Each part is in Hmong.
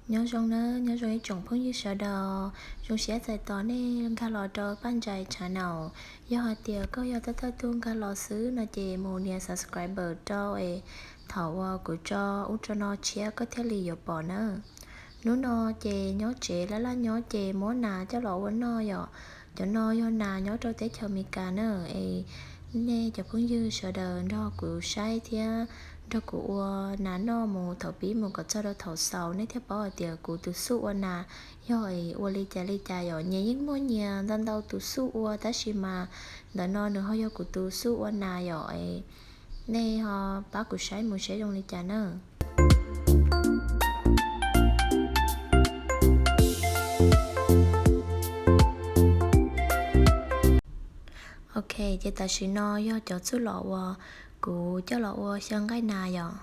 Nyob zoo na, nyob zoo ib tsoom phooj ywg sawv daws, zoo siab txais tos nej nkag los rau Paj Ntsais channel. Yog hais tias koj yog thawj thawj tug nkag los xwb no ces mus nias subscribe rau es thaum uas kuv tso ub tso no tshiab koj thiaj li yuav pom na. Hnub no ces nyob tsev laj laj nyob ces muab nas coj los ua noj yom. Cov no yog nas nyob rau teb chaws Amelikas na. Es nej cov phooj ywg sawv daws nrog kuv saib thiab nrog kuv ua nas noj mus thaum pib mus kom txog rau thaum xaus nej thiaj paub hais tias kuv tus xuj ua nas yog es ua li cas li cas yom. Nyias yeej muaj nyias ntau ntau tus xuj ua tab sis mas ntawm no nws ho yog kuv tus xuj ua nas yom. Nej ho pab kuv saib mus seb zoo li cas na. Ok, ces tam sim no yog cov txuj lom uas kuv coj los ua xyaw nqaij nas yom.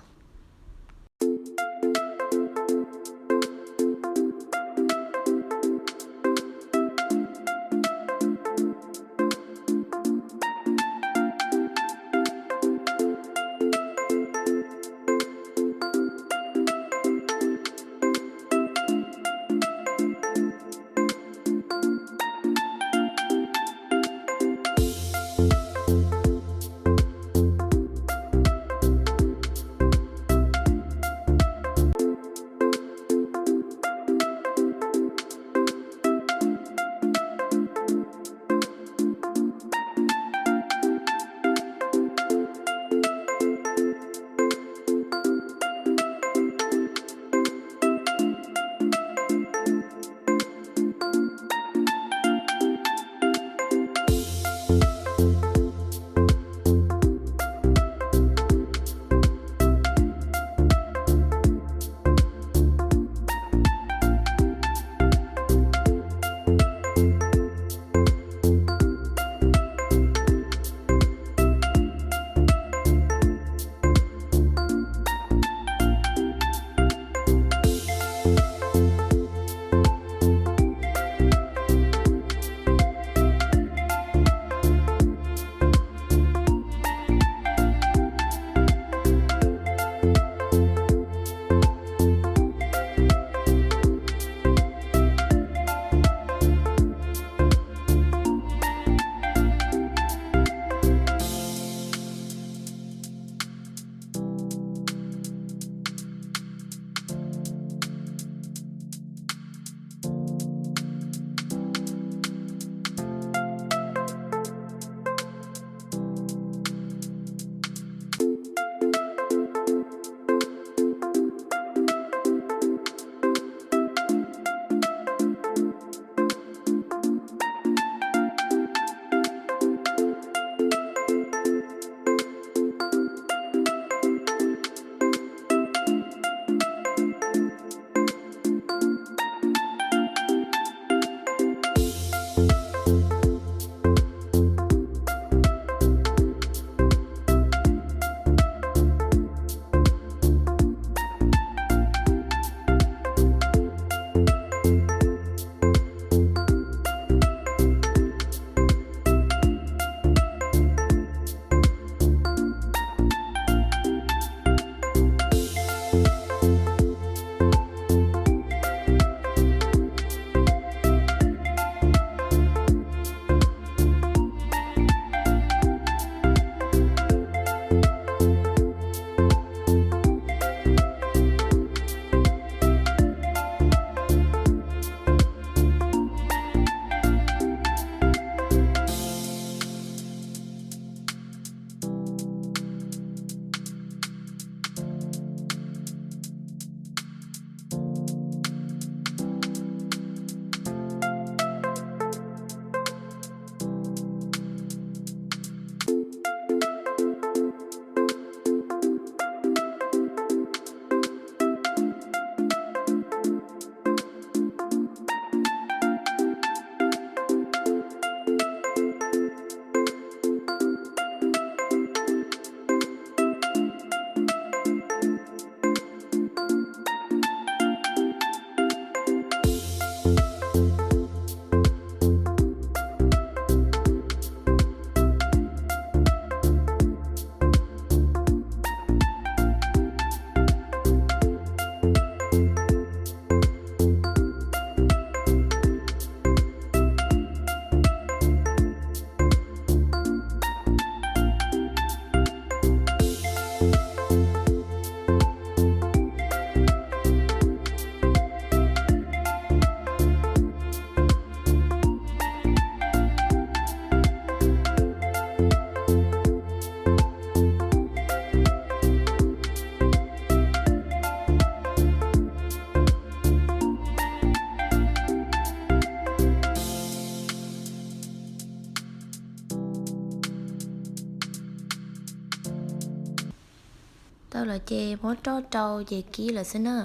Los ces muab roj rau ces kib lawm xwb na.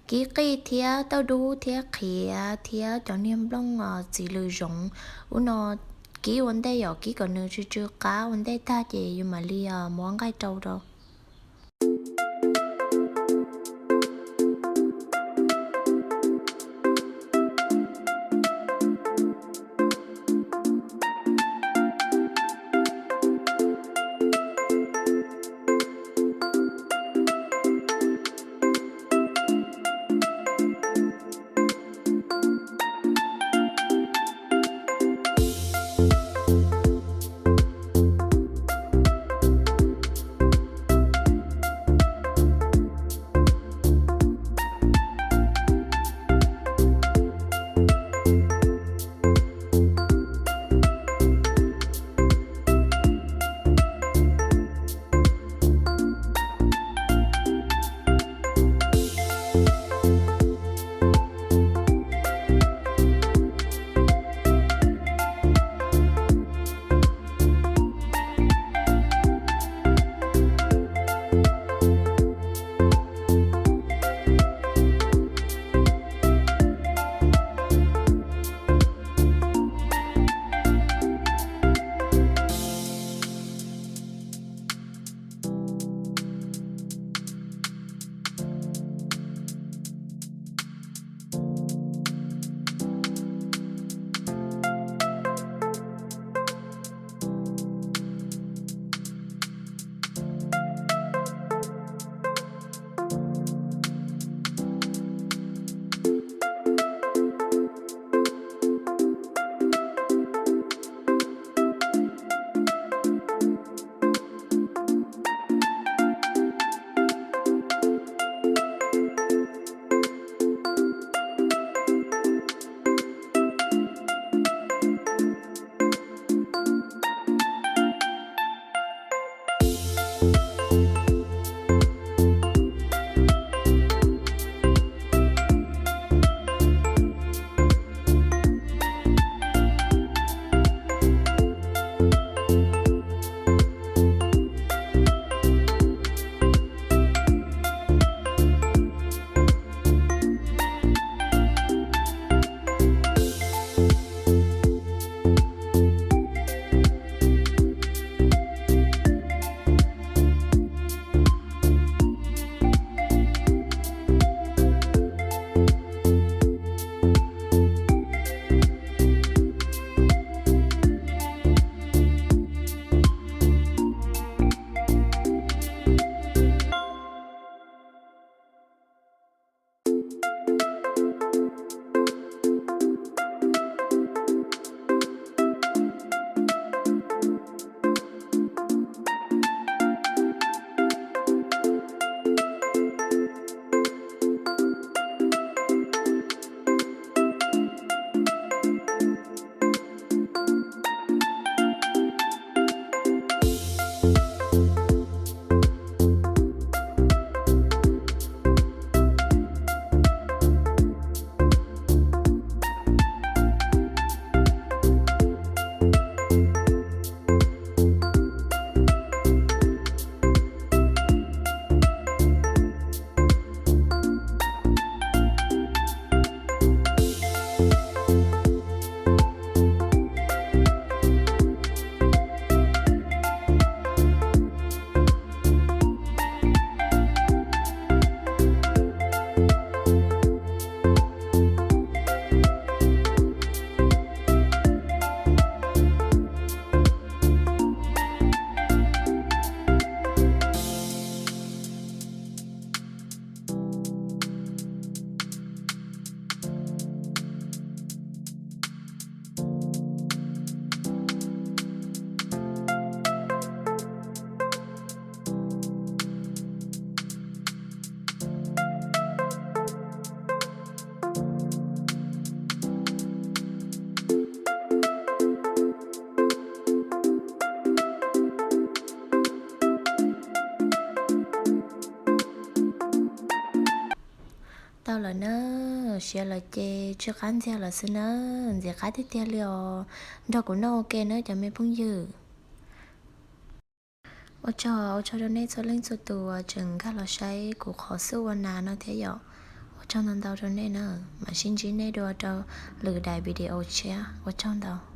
Kib qij thiab tauj dub thiab qhiav thiab cov niag nplooj txiv lws zoov ub no, kib ua ntej yom, kib kom nws tsw tsw qab ua ntej tag ces yus mam li muab nqaij rau rau. Tau lawm na, siav lawm ces tsw qab ntxiag lawm xwb na, ntxim qab tiag tiag li os. Nrog kuv noj ua ke na cov me phooj ywg. Ua tsaug, ua tsaug rau nej txhua leej txhua tus uas tseem nkag los saib kuv qhov xub ua nas no thiab yom. Ua tsaug ntau ntau rau nej na, mam sib ntsib nej dua rau lwm daim video tshiab. Ua tsaug ntau.